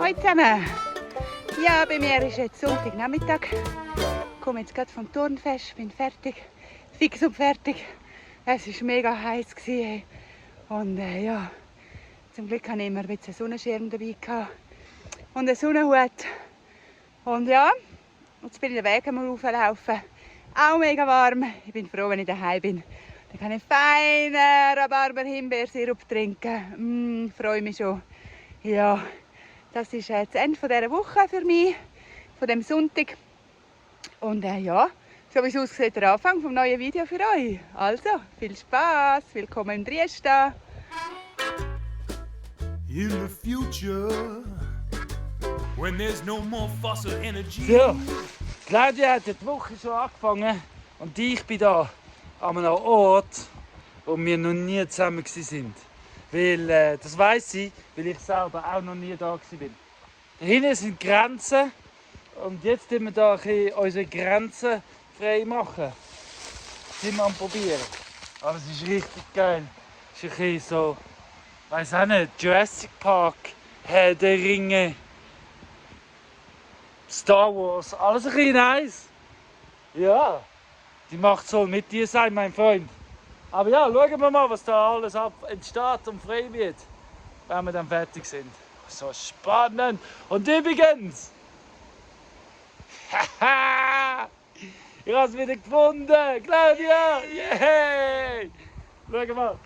Hallo zusammen! Ja, bei mir ist jetzt Sonntagnachmittag. Ich komme jetzt gerade vom Turnfest, bin fertig, fix und fertig. Es war mega heiß. Und ja, zum Glück hatte ich immer ein bisschen Sonnenschirm dabei und einen Sonnenhut. Und ja, jetzt bin ich den Weg am Auflaufen. Auch mega warm. Ich bin froh, wenn ich daheim bin. Dann kann ich feinen Rhabarber-Himbeersirup trinken. Freue mich schon. Ja, das ist das Ende dieser Woche für mich, von dem Sonntag. Und ja, so wie es aussieht, der Anfang vom neuen Video für euch. Also, viel Spaß, willkommen im Triesta. In the future, when there's no more fossil energy. So, Claudia hat die Woche schon angefangen und ich bin da an einem Ort, wo wir noch nie zusammen waren. Weil, das weiss ich, weil ich selber auch noch nie da war. Da hinten sind Grenzen und jetzt müssen wir hier unsere Grenzen frei machen. Das sind wir am Probieren. Aber es ist richtig geil. Es ist ein bisschen so, weiss auch nicht, Jurassic Park, Herr der Ringe, Star Wars, alles ein bisschen nice. Ja, die Macht soll mit dir sein, mein Freund. Aber ja, schauen wir mal, was da alles entsteht und frei wird, wenn wir dann fertig sind. So spannend. Und übrigens, haha, ich habe es wieder gefunden, Claudia. Yay! Schau mal.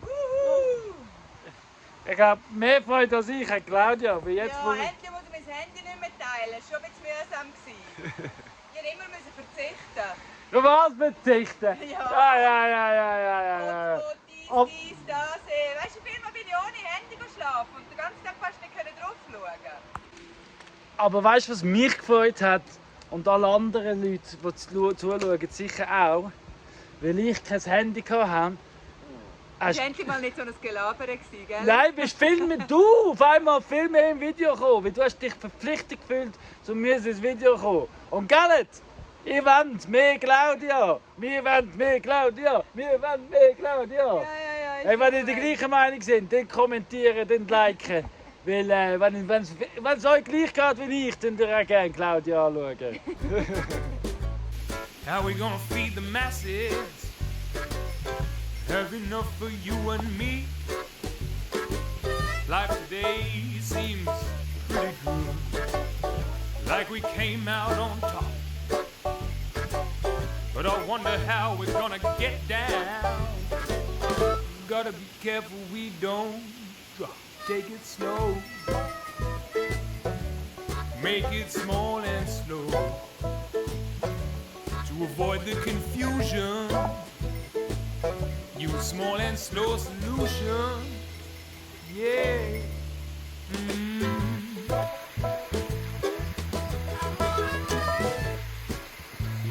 Ich glaube, mehr Freude als ich hat Claudia. Aber jetzt Ja, endlich muss ich mein Handy nicht mehr teilen. Das war schon ein bisschen mühsam. Ich musste immer verzichten. Du warst verzichten? Ja. Ja. Und dies, das. Weißt du, viel mal bin ich ohne Handy geschlafen und den ganzen Tag fast nicht drauf schauen. Aber weißt du, was mich gefreut hat? Und alle anderen Leute, die zuschauen, sicher auch. Weil ich kein Handy hatte. Das war endlich mal nicht so ein Gelaber, gell? Nein, bist du auf einmal viel mehr im Video gekommen. Weil du hast dich verpflichtet gefühlt, zu mir ins Video zu kommen. Und gell? Ihr wollt mehr Claudia! Wir wollen mehr Claudia! Wir wollen mehr Claudia! Ja. Hey, wenn ihr die gleiche Meinung sind, dann kommentieren, dann liken. Weil wenn es euch gleich geht wie ich, dann dürft ihr auch gerne Claudia anschauen. How we gonna feed the masses? Have enough for you and me? Life today seems pretty good, like we came out on top. But I wonder how we're gonna get down. Gotta be careful we don't drop. Take it slow. Make it small and slow. To avoid the confusion, use small and slow solution. Yeah.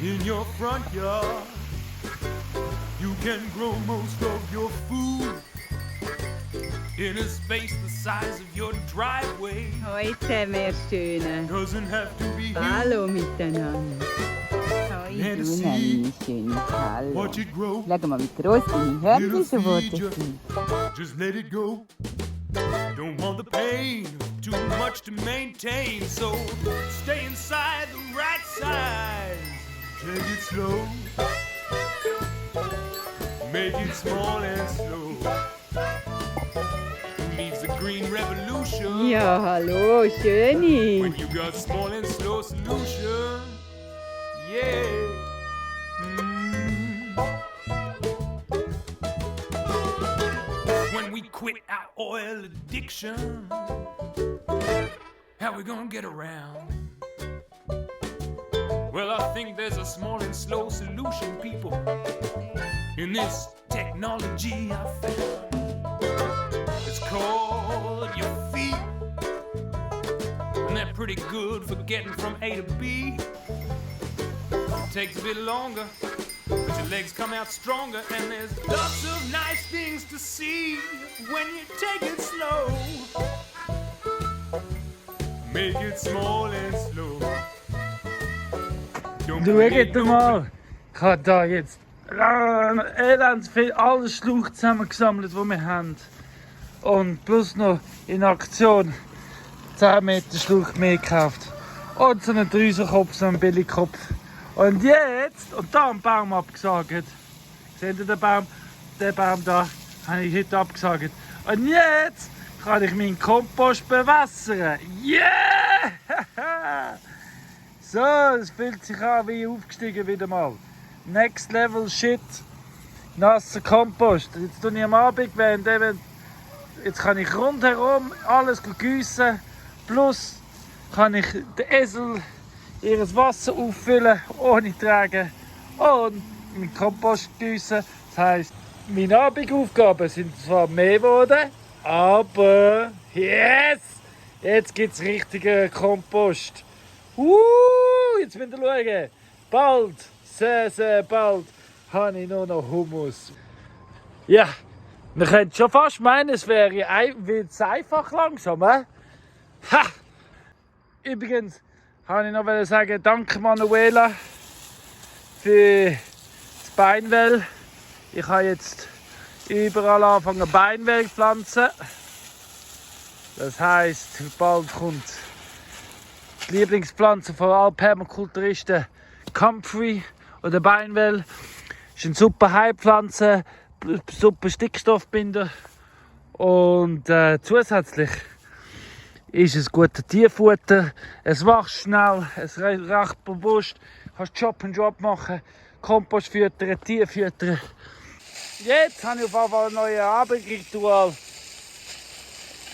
In your front yard, you can grow most of your food in a space the size of your driveway. Hoi zusammen, ihr Schönen. Doesn't have to be Hallo miteinander. Hoi, Let du us see meine Schöne. Hallo. what you grow. Schau mal, wie groß deine Hörner geworden sind. Just let it go. Don't want the pain, too much to maintain. So stay inside the right size. Take it slow. Make it small and slow. Needs the green revolution. Ja, hallo, Schöne. When you got small and slow solution. Yeah. When we quit our oil addiction, how we gonna get around? Well, I think there's a small and slow solution, people, in this technology I found. It's called your feet, and they're pretty good for getting from A to B. It takes a bit longer, but your legs come out stronger, and there's lots of nice things to see when you take it slow. Make it small and slow. Don't Schaut mal, ich habe da jetzt elend viel alles Schlauch zusammengesammelt, was wir haben. Und plus noch in Aktion 10 Meter Schlucht mehr gekauft. Und so einen Drüsenkopf, so einen Billigkopf. Und jetzt, und da einen Baum abgesagt. Seht ihr den Baum? Den Baum da habe ich heute abgesagt. Und jetzt kann ich meinen Kompost bewässern. Yeah! So, es fühlt sich an wie aufgestiegen wieder mal. Next Level Shit. Nasser Kompost. Jetzt tue ich am Abend, jetzt kann ich rundherum alles gießen. Plus kann ich den Esel ihr Wasser auffüllen, ohne tragen. Und meinen Kompost gießen. Das heisst, meine Abendaufgaben sind zwar mehr geworden, aber yes! Jetzt gibt es richtigen Kompost. Jetzt müsst ihr schauen. Bald, sehr, sehr bald, habe ich nur noch Hummus. Ja, man könnte schon fast meinen, es wäre einfach langsam. Ha! Übrigens wollte ich noch sagen, danke Manuela für das Beinwell. Ich habe jetzt überall angefangen Beinwell zu pflanzen. Das heisst, bald kommt die Lieblingspflanze von allen Permakulturisten Comfrey oder Beinwell. Ist eine super Heilpflanze, super Stickstoffbinder und zusätzlich ist es gutes Tierfutter. Es wächst schnell, es recht bewusst, kannst Chop and Drop machen, Kompost füttern, Tier füttern. Jetzt habe ich auf jeden Fall ein neues Abendritual,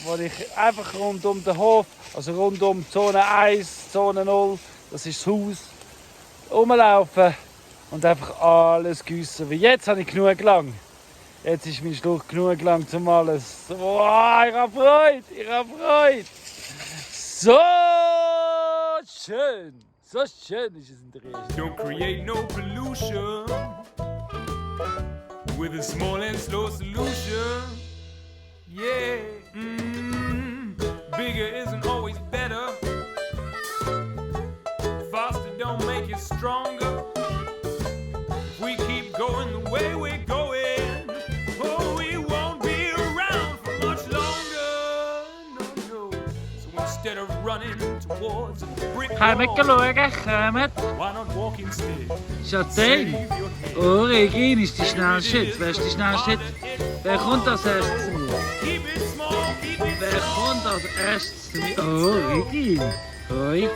wo ich einfach rund um den Hof, also rund um Zone 1, Zone 0, das ist das Haus, rumlaufen und einfach alles gießen. Wie jetzt habe ich genug lang. Jetzt ist mein Schluck genug lang zum alles. Wow, ich habe Freude, So schön ist es in der Region. Don't create no pollution with a small and slow solution. Yeah, bigger isn't always better. Faster don't make you stronger. If we keep going the way we're going, oh, we won't be around for much longer. No. So instead of running towards a brick wall, Kommt. why not walk instead? Chantal, Save your head. oh Regine ist die schnellste. Wer ist die schnellste? Wer kommt als erstes zu mir? Keep it small, keep it Wer kommt als erstes zu mir? Oh Regine. Hoi.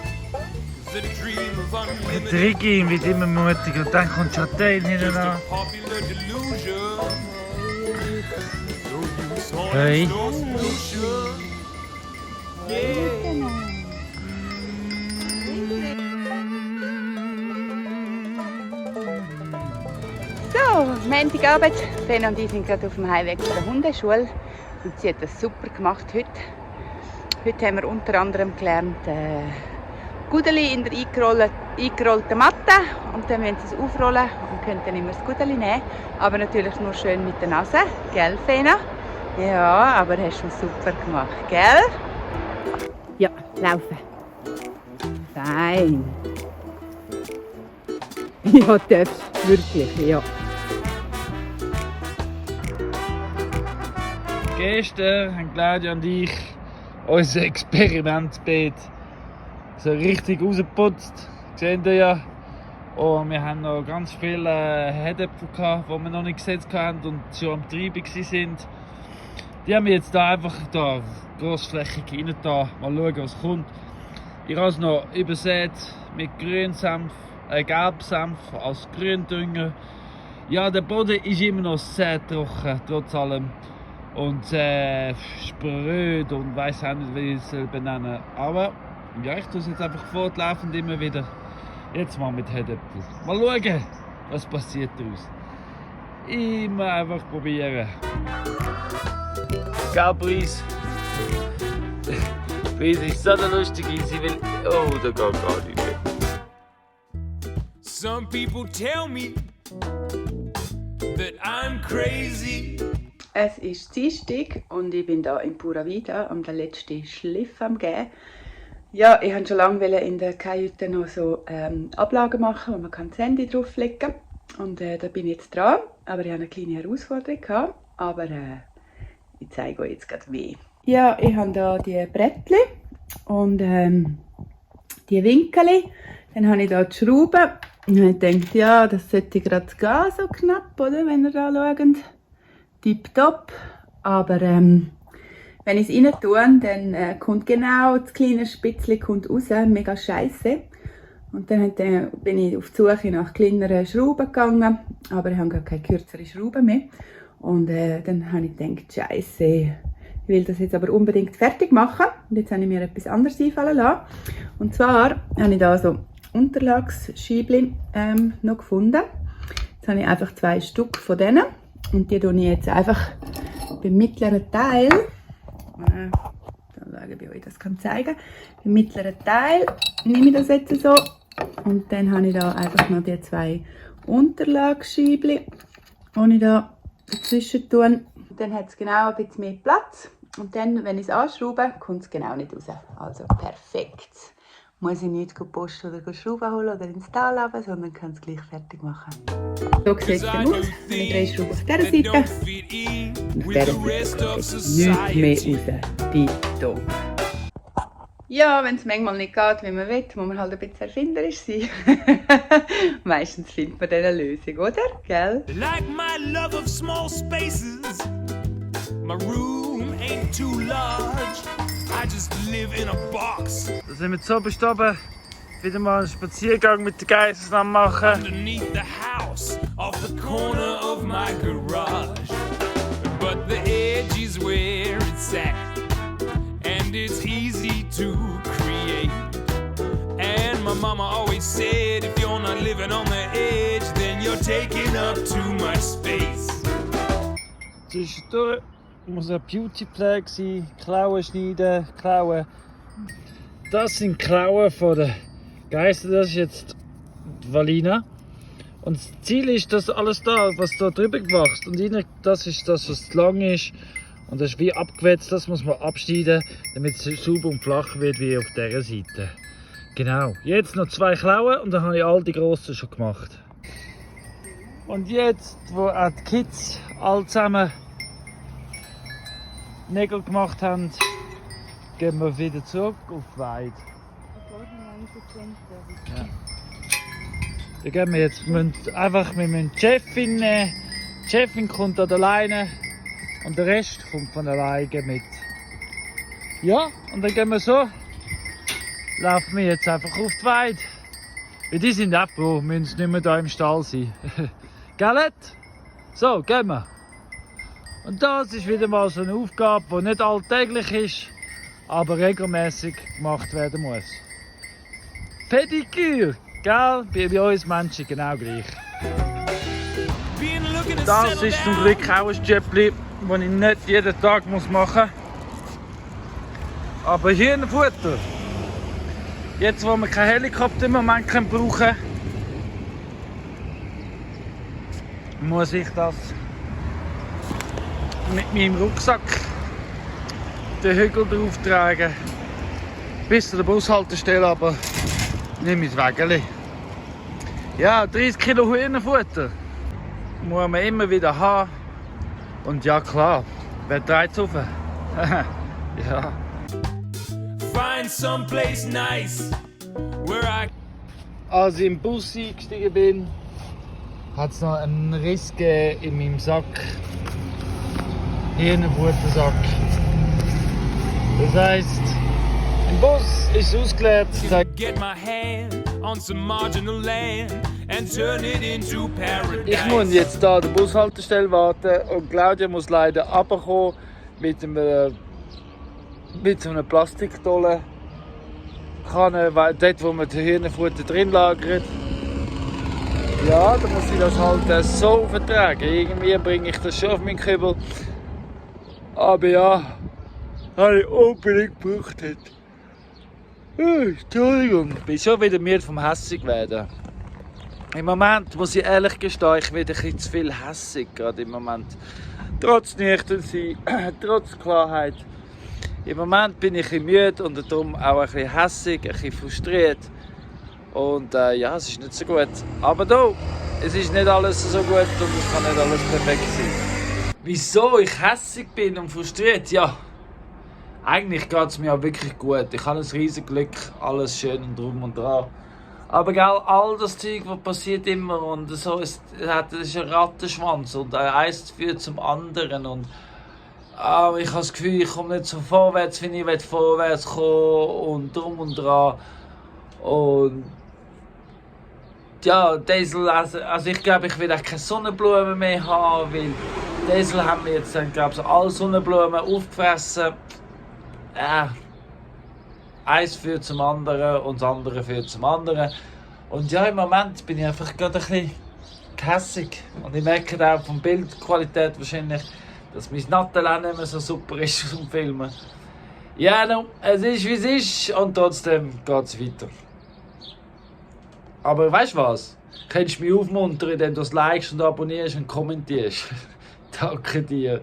the dream of unlimited Regine wird immer mutig und dann kommt Chantal hinten an. popular delusion. So you saw Hey. no solution. Yeah. So, Montagabend. Ben und ich sind gerade auf dem Heimweg von der Hundeschule. Und sie hat das super gemacht heute. Heute haben wir unter anderem gelernt, Gudeli in der eingerollten Matte. Und dann müssen sie es aufrollen und können dann immer das Gudeli nehmen. Aber natürlich nur schön mit der Nase. Gell, Fena? Ja, aber hast du super gemacht, gell? Ja, laufen. Fein. Ja, darfst wirklich, ja. Gestern haben Claudia und ich unser Experimentbeet so richtig rausgeputzt. Seht ihr ja. Und wir haben noch ganz viele Herdäpfel gehabt, die wir noch nicht gesetzt haben und schon am Treiben waren. Die haben wir jetzt da einfach da grossflächig rein da. Mal schauen, was kommt. Ich habe es noch übersät mit Grünsenf, Gelbsenf als Gründünger. Ja, der Boden ist immer noch sehr trocken, trotz allem. Und spröd und weiss auch nicht, wie ich es benennen. Aber ja, ich tue es jetzt einfach fortlaufend immer wieder. Jetzt mal mit Herdäpfel. Mal schauen, was passiert daraus. Immer einfach probieren. Gell, Brice? Brice ist so eine lustige, sie will... Oh, da geht gar nicht mehr. Some people tell me that I'm crazy. Es ist Dienstag und ich bin hier in Pura Vida am den letzten Schliff am geben. Ja, ich wollte schon lange in der Kajüte noch so Ablagen machen, wo man das Handy drauflegen kann. Und da bin ich jetzt dran. Aber ich hatte eine kleine Herausforderung gehabt. Aber ich zeige euch jetzt gerade wie. Ja, ich habe hier die Brettchen und die Winkel. Dann habe ich hier die Schrauben. Und ich dachte, ja, das sollte gerade gehen, so knapp, oder? Wenn ihr da schaut. Tipptopp. Aber wenn ich es rein tue, dann kommt genau das kleine Spitzchen raus. Mega scheisse. Und dann bin ich auf die Suche nach kleineren Schrauben gegangen. Aber ich habe gar keine kürzere Schrauben mehr. Und dann habe ich gedacht, scheisse, ich will das jetzt aber unbedingt fertig machen. Und jetzt habe ich mir etwas anderes einfallen lassen. Und zwar habe ich da so Unterlagsscheibchen noch gefunden. Jetzt habe ich einfach 2 Stück von denen. Und die tue ich jetzt einfach beim mittleren Teil. Dann schaue ich, ob ich euch das zeigen kann. Beim mittleren Teil nehme ich das jetzt so. Und dann habe ich da einfach noch die 2 Unterlagsscheibchen, die ich da dazwischen tue. Dann hat es genau ein bisschen mehr Platz. Und dann, wenn ich es anschraube, kommt es genau nicht raus. Also perfekt. Muss ich nicht posten oder Schrauben holen oder ins Tal haben, sondern kann es gleich fertig machen. So sieht es dann aus. Mit 3 Schrauben auf dieser Seite. Und auf dieser Seite kommt nichts mehr raus. Tipptopp. Ja, wenn es manchmal nicht geht, wie man will, muss man halt ein bisschen erfinderisch sein. Meistens findet man dann eine Lösung, oder? Gell? Like my love of small spaces, my room ain't too large. I just live in a box. Da sind wir so bestimmt wieder mal einen Spaziergang mit den Geistern am machen. Underneath the house, off the corner of my garage. But the edge is where it's at, and it's easy to create. And my mama always said, if you're not living on the edge, then you're taking up too much space. Zwischendurch muss eine Beautypflege sein, Klauen schneiden, Klauen. Das sind Klauen von den Geistern, das ist jetzt die Valina. Und das Ziel ist, dass alles da, was da drüber wächst, und innen, das ist das, was zu lang ist. Und das ist wie abgewetzt, das muss man abschneiden, damit es sauber und flach wird wie auf dieser Seite. Genau, jetzt noch 2 Klauen und dann habe ich all die grossen schon gemacht. Und jetzt, wo auch die Kids alle zusammen Nägel gemacht haben, gehen wir wieder zurück auf die Weide. Ja. Dann gehen wir jetzt, wir müssen die Chefin nehmen. Die Chefin kommt an der Leine und der Rest kommt von alleine mit. Ja, und dann gehen wir so, laufen wir jetzt einfach auf die Weide. Weil die sind auch froh, müssen nicht mehr hier im Stall sein. Gell? So, gehen wir. Und das ist wieder mal so eine Aufgabe, die nicht alltäglich ist, aber regelmäßig gemacht werden muss. Pediküre, gell? Bei uns Menschen genau gleich. Das ist zum Glück auch ein Jöppli, das ich nicht jeden Tag machen muss. Aber Hühnerfutter. Jetzt, wo wir keinen Helikopter im Moment brauchen können, muss ich das mit meinem Rucksack den Hügel drauf tragen. Bis zu der Bushaltestelle, aber nicht mit Wägeli. Ja, 30 Kilo Hühnerfutter muss man immer wieder haben. Und ja klar, wer dreht es auf? Ja. Find someplace nice where I. Als ich im Bus eingestiegen bin, hat es noch einen Riss gegeben in meinem Sack. Hühnerfuttersack. Das heisst, im Bus ist es ausgeleert. Get my hand on some marginal land and turn it into paradise. Ich muss jetzt hier an der Bushaltestelle warten und Claudia muss leider runterkommen mit so einer Plastikdolle. Dort, wo man die Hühnerfutter drin lagert. Ja, da muss ich das halt so vertragen. Irgendwie bringe ich das schon auf meinen Kübel. Aber ja, habe ich unbedingt gebraucht. Entschuldigung. Ich bin schon wieder müde vom hässig werden. Im Moment muss ich ehrlich gestehen, ich werde ein bisschen zu viel hässig gerade im Moment. Trotz Nüchternsein, trotz Klarheit. Im Moment bin ich ein bisschen müde und darum auch ein bisschen hässig, ein bisschen frustriert. Und ja, es ist nicht so gut. Aber da, es ist nicht alles so gut und es kann nicht alles perfekt sein. Wieso ich hässig bin und frustriert? Ja, Eigentlich geht es mir auch wirklich gut. Ich habe ein riesiges Glück, alles schön und drum und dran. Aber gell, all das Zeug, was passiert immer und so, das ist ein Rattenschwanz und eins führt zum anderen und ich habe das Gefühl, ich komme nicht so vorwärts, wie ich vorwärts kommen und drum und dran. Und ja, Diesel, also ich glaube, ich will auch keine Sonnenblumen mehr haben, weil Diesel haben wir jetzt dann, glaube ich, alle Sonnenblumen aufgefressen. Eins führt zum anderen und das andere führt zum anderen. Und ja, im Moment bin ich einfach gerade ein bisschen gehässig. Und ich merke auch von der Bildqualität wahrscheinlich, dass mein Nattel auch nicht mehr so super ist zum Filmen. Ja, no, es ist wie es ist und trotzdem geht es weiter. Aber weißt du was? Du kannst mich aufmuntern, indem du es likest und abonnierst und kommentierst. Danke dir.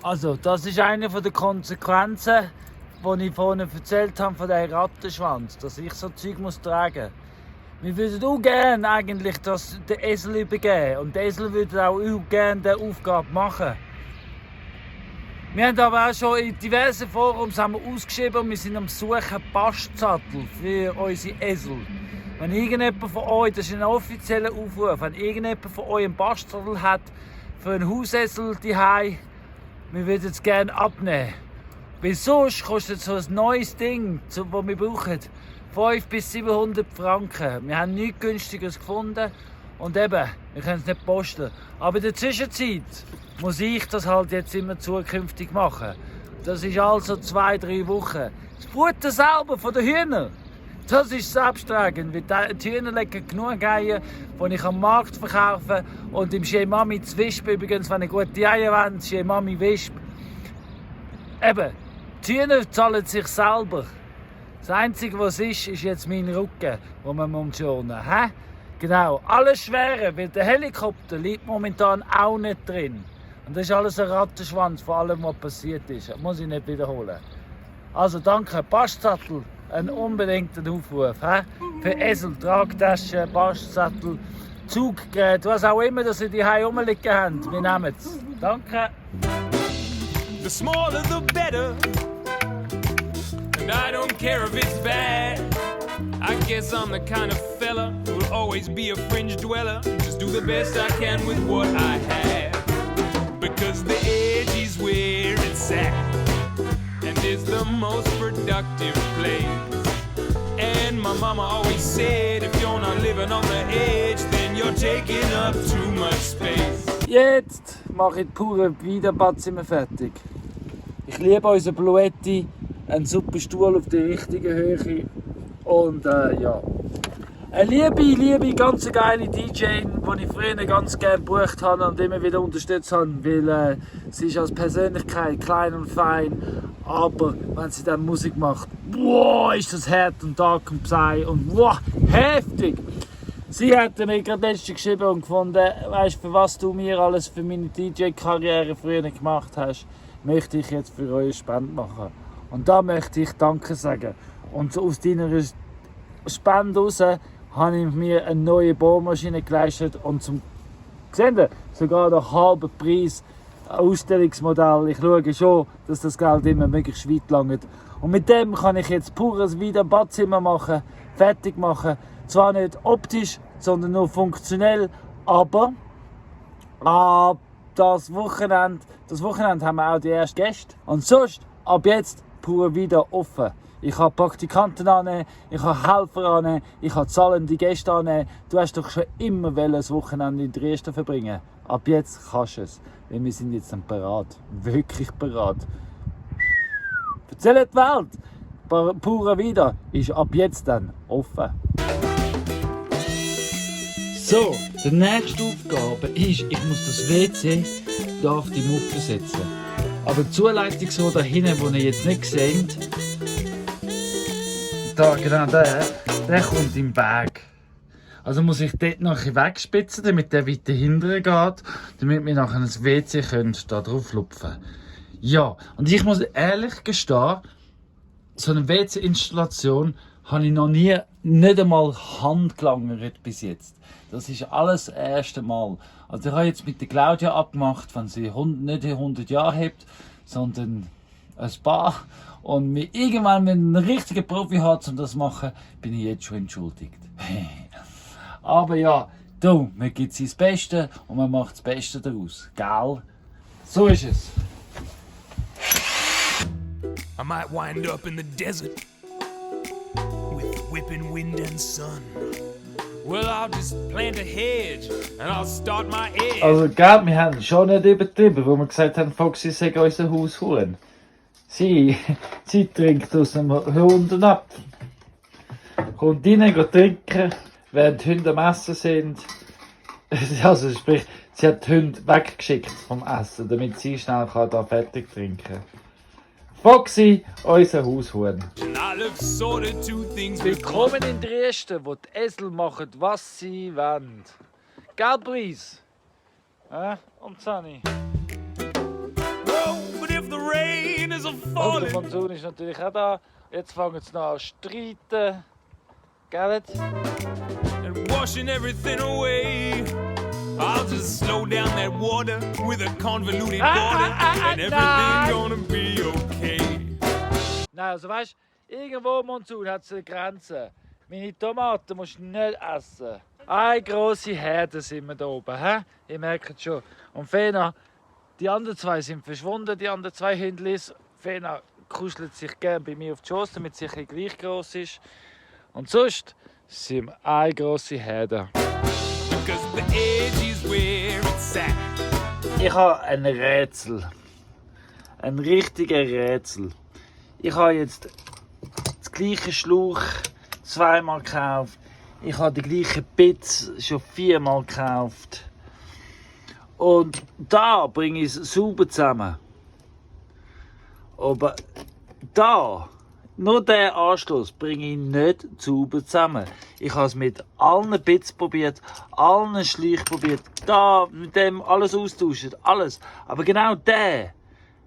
Also, das ist eine der Konsequenzen, die ich vorhin erzählt habe von diesem Rattenschwanz, dass ich so Zeug tragen muss. Wir würden auch gerne eigentlich das den Esel übergeben und der Esel würde auch gerne diese Aufgabe machen. Wir haben aber auch schon in diversen Forums ausgeschrieben, wir sind am Suchen Bastsattel für unsere Esel. Wenn irgendjemand von euch, das ist ein offizieller Aufruf, wenn irgendjemand von euch einen Bastsattel hat für einen Hausesel daheim, wir würden es gerne abnehmen. Weil sonst kostet so ein neues Ding, das wir brauchen, 500 bis 700 Franken. Wir haben nichts Günstigeres gefunden und eben, wir können es nicht posten. Aber in der Zwischenzeit muss ich das halt jetzt immer zukünftig machen. Das ist also 2-3 Wochen. Das Futter selber von den Hühnern, das ist selbsttragend, weil die Hühner legen genug Eier, die ich am Markt verkaufe. Und im Chez Mami zu Wisp, übrigens, wenn ihr gute Eier wollt, Chez Mami Wisp. Eben, die Hühner zahlen sich selber. Das Einzige, was ist jetzt mein Rücken, den man schonen muss. Genau, alles Schwere, weil der Helikopter liegt momentan auch nicht drin. Und das ist alles ein Rattenschwanz von allem, was passiert ist. Das muss ich nicht wiederholen. Also danke, Bastsattel, ein unbedingter Aufruf. Für Esel, Tragtaschen, Bastsattel, Zuggerät, was auch immer, dass ihr die hier rumliegen habt. Wir nehmen es. Danke. The smaller the better, and I don't care if it's bad. I guess I'm the kind of fella who'll always be a fringe dweller. Just do the best I can with what I have. Because the edge is where it's at, and is the most productive place. And my mama always said, if you're not living on the edge, then you're taking up too much space. Jetzt mache ich die pure Wiederbadzimmer fertig. Ich liebe unsere Bluetti, einen super Stuhl auf der richtigen Höhe und ja. Eine liebe, ganz geile DJ, die ich früher ganz gerne gebucht habe und immer wieder unterstützt habe, weil sie ist als Persönlichkeit klein und fein, aber wenn sie dann Musik macht, wow, ist das hart und dark und Psy und wow, heftig! Sie hat mir gerade letztens geschrieben und gefunden, weißt, für was du mir alles für meine DJ-Karriere früher gemacht hast, möchte ich jetzt für euch Spende machen. Und da möchte ich Danke sagen. Und aus deiner Spende raus habe ich mir eine neue Bohrmaschine geleistet und seht ihr, sogar der halbe Preis Ausstellungsmodell. Ich schaue schon, dass das Geld immer möglichst weit langt. Und mit dem kann ich jetzt pures wieder Badzimmer machen, fertig machen. Zwar nicht optisch, sondern nur funktionell, aber das Wochenende haben wir auch die ersten Gäste. Und sonst, ab jetzt, pur wieder offen. Ich kann Praktikanten annehmen, ich kann Helfer annehmen, ich kann zahlende Gäste annehmen. Du hast doch schon immer das Wochenende in Dresden verbringen. Ab jetzt kannst du es, weil wir sind jetzt dann bereit. Wirklich bereit. Erzählt die Welt! Pura Vida ist ab jetzt dann offen. So, die nächste Aufgabe ist, ich muss das WC hier auf die Mucke setzen. Aber die Zuleitung so da hinten, die ihr jetzt nicht seht, da genau der kommt im Bag. Also muss ich dort nachher wegspitzen, damit der weiter hinten geht, damit wir nachher das WC da drauf lupfen. Ja, und ich muss ehrlich gestehen, so eine WC-Installation habe ich noch nie, nicht einmal Hand gelangert bis jetzt. Das ist alles das erste Mal. Also ich habe jetzt mit der Claudia abgemacht, wenn sie nicht 100 Jahre hat, sondern ein paar. Und irgendwann, wenn ein richtiger Profi hat, um das zu machen, bin ich jetzt schon entschuldigt. Aber ja, man gibt sein Beste und man macht das Beste daraus. Gell? So ist es. I might wind up in the desert with whipping wind and sun. Well, I'll just plant a hedge and I'll start my egg. Also, gell, wir haben schon nicht übertrieben, wo wir gesagt haben, Foxy sei unser Haushuhn. Sie trinkt aus dem Hundennapf. Kommt rein, geht trinken, während die Hunde am Essen sind. Also sprich, sie hat die Hunde weggeschickt vom Essen, damit sie schnell da fertig trinken kann. Foxy, unser Haushuhn. Willkommen in Dresden, wo die Esel machen, was sie wollen. Gell, Brice? Und Sunny? Und der Monsun ist natürlich auch da. Jetzt fangen sie noch an zu streiten. Gell? And washing everything away. I'll just slow down that water with a convoluted border and everything's gonna be okay. Nein, also weißt du, irgendwo Monsun hat es eine Grenze. Meine Tomaten musst du nicht essen. Eine grosse Herde sind wir da oben, hä? Ihr merkt es schon. Und Fena, die anderen zwei sind verschwunden, die anderen zwei Hündlis. Fena kuschelt sich gerne bei mir auf die Schoß, damit sie ein gleich gross ist. Und sonst sind wir eine grosse Herde. Ich habe ein Rätsel. Ein richtiges Rätsel. Ich habe jetzt das gleiche Schlauch zweimal gekauft. Ich habe die gleichen Bits schon 4-mal gekauft. Und da bringe ich es sauber zusammen. Aber da, nur den Anschluss bringe ich nicht sauber zusammen. Ich habe es mit allen Bits probiert, allen Schläuchen probiert, da mit dem alles austauschen, alles. Aber genau der,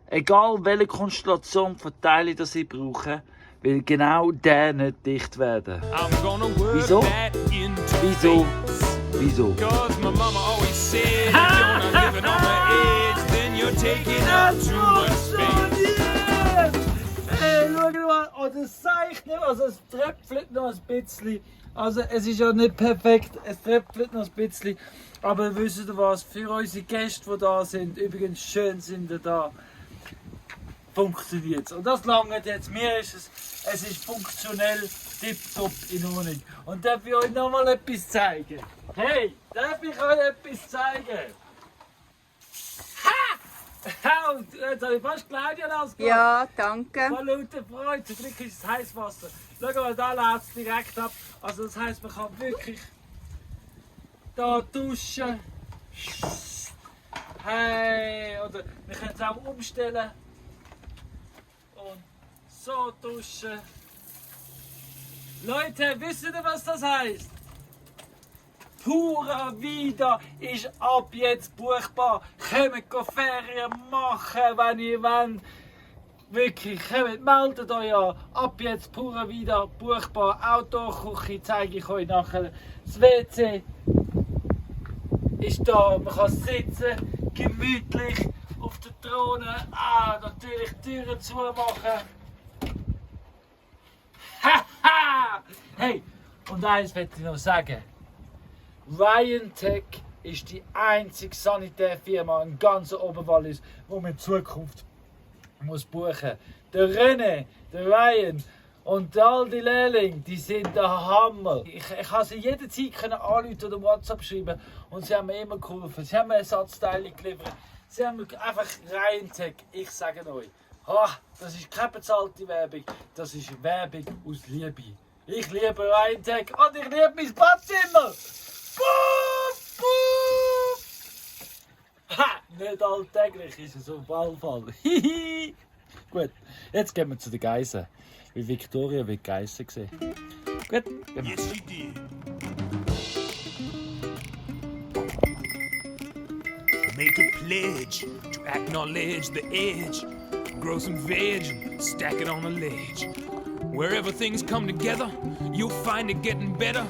egal welche Konstellation von Teilen das ich brauche, will genau der nicht dicht werden. Wieso? Wieso? Wieso? Hey, schau mal, oh, das zeigt nicht, also es tröpfelt noch ein bisschen. Also es ist ja nicht perfekt, es tröpfelt noch ein bisschen. Aber wisst ihr was, für unsere Gäste, die da sind, übrigens schön sind ihr da, funktioniert es. Und das langt jetzt, mir ist es ist funktionell tipptopp in Ordnung. Und darf ich euch noch mal etwas zeigen? Hey, darf ich euch etwas zeigen? Ha! Und jetzt habe ich fast Claudia ausgelassen. Ja, danke. Voll lauter Freude, zum Glück ist es Heißwasser. Schau mal, da läuft es direkt ab. Also das heisst, man kann wirklich da duschen. Hey, oder wir können es auch umstellen. Und so duschen. Leute, wisst ihr, was das heisst? Pura Vida ist ab jetzt buchbar. Kommt Ferien machen, wenn ihr wollt. Wirklich, kommt, meldet euch an. Ab jetzt Pura Vida buchbar. Outdoor-Küche zeige ich euch nachher. Das WC ist da. Man kann sitzen, gemütlich auf der Throne. Natürlich Türen zumachen. Haha! Hey, und eins möchte ich noch sagen. Ryan-Tech ist die einzige Sanitärfirma in ganz Oberwallis, die man in Zukunft muss buchen. Der René, der Ryan und all die Lehrlinge, die sind der Hammer. Ich konnte sie jederzeit anrufen oder WhatsApp schreiben und sie haben mir immer geholfen. Sie haben mir Ersatzteile geliefert. Sie haben mir einfach Ryan-Tech, ich sage euch. Das ist keine bezahlte Werbung, das ist Werbung aus Liebe. Ich liebe Ryan-Tech und ich liebe mein Badzimmer. Puff, puff. Ha! Nicht alltäglich ist es auf jeden Fall. Hihi. Gut, jetzt gehen wir zu den Geissen. Weil Victoria will Geissen sehen. Gut, gehen wir. Yes, she did. Make a pledge to acknowledge the edge. Grow some veg and stack it on a ledge. Wherever things come together, you'll find it getting better.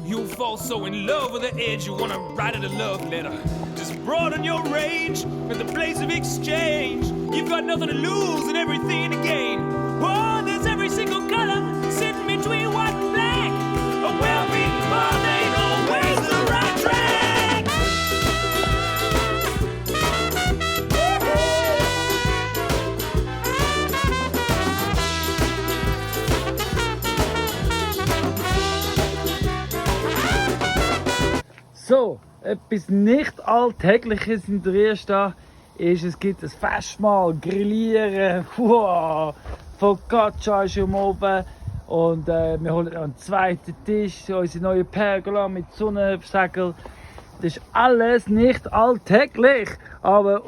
You'll fall so in love with the edge, you wanna write it a love letter. Just broaden your range at the place of exchange. You've got nothing to lose and everything to gain. Oh, there's every single color sitting between white and black. A well-beaten bond ain't always the right track. So, etwas nicht Alltägliches in der Riesta ist, es gibt ein Festmahl, Grillieren, wow, Focaccia ist am Oben und wir holen einen zweiten Tisch, unsere neue Pergola mit Sonnensegel. Das ist alles nicht alltäglich, aber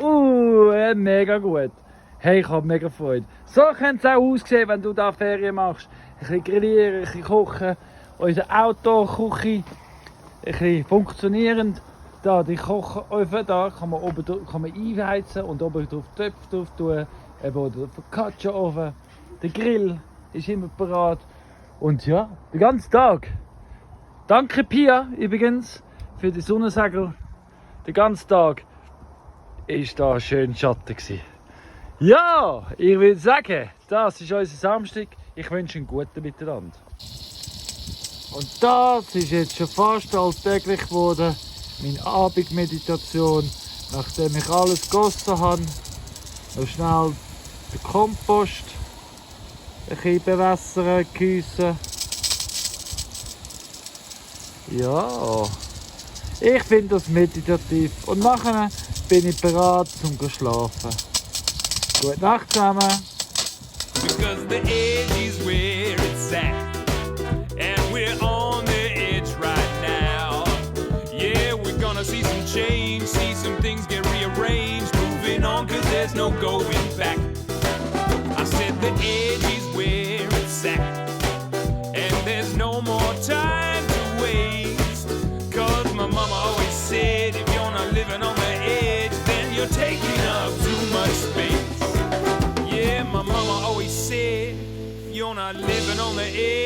mega gut. Hey, ich habe mega Freude. So könnte es auch aussehen, wenn du da Ferien machst. Ein bisschen grillieren, ein bisschen kochen, unsere Outdoor-Küche. Ein bisschen funktionierend. Da die Kochofen, da kann man oben kann man einheizen und oben drauf Töpfe drauf tun. Eben der Focaccia-Ofen. Der Grill ist immer parat. Und ja, den ganzen Tag. Danke Pia übrigens für die Sonnensegel. Den ganzen Tag ist da schön Schatten gewesen. Ja, ich würde sagen, das ist unser Samstag. Ich wünsche einen guten Miteinander. Und das ist jetzt schon fast alltäglich geworden. Meine Abendmeditation, nachdem ich alles gegossen habe. Noch schnell den Kompost ein bisschen bewässern, gießen. Ja, ich finde das meditativ. Und nachher bin ich bereit zum Schlafen. Gute Nacht zusammen. Because the edge is where it's at. We're on the edge right now. Yeah, we're gonna see some change, see some things get rearranged. Moving on, cause there's no going back. I said the edge is where it's at. And there's no more time to waste. Cause my mama always said, if you're not living on the edge, then you're taking up too much space. Yeah, my mama always said, if you're not living on the edge,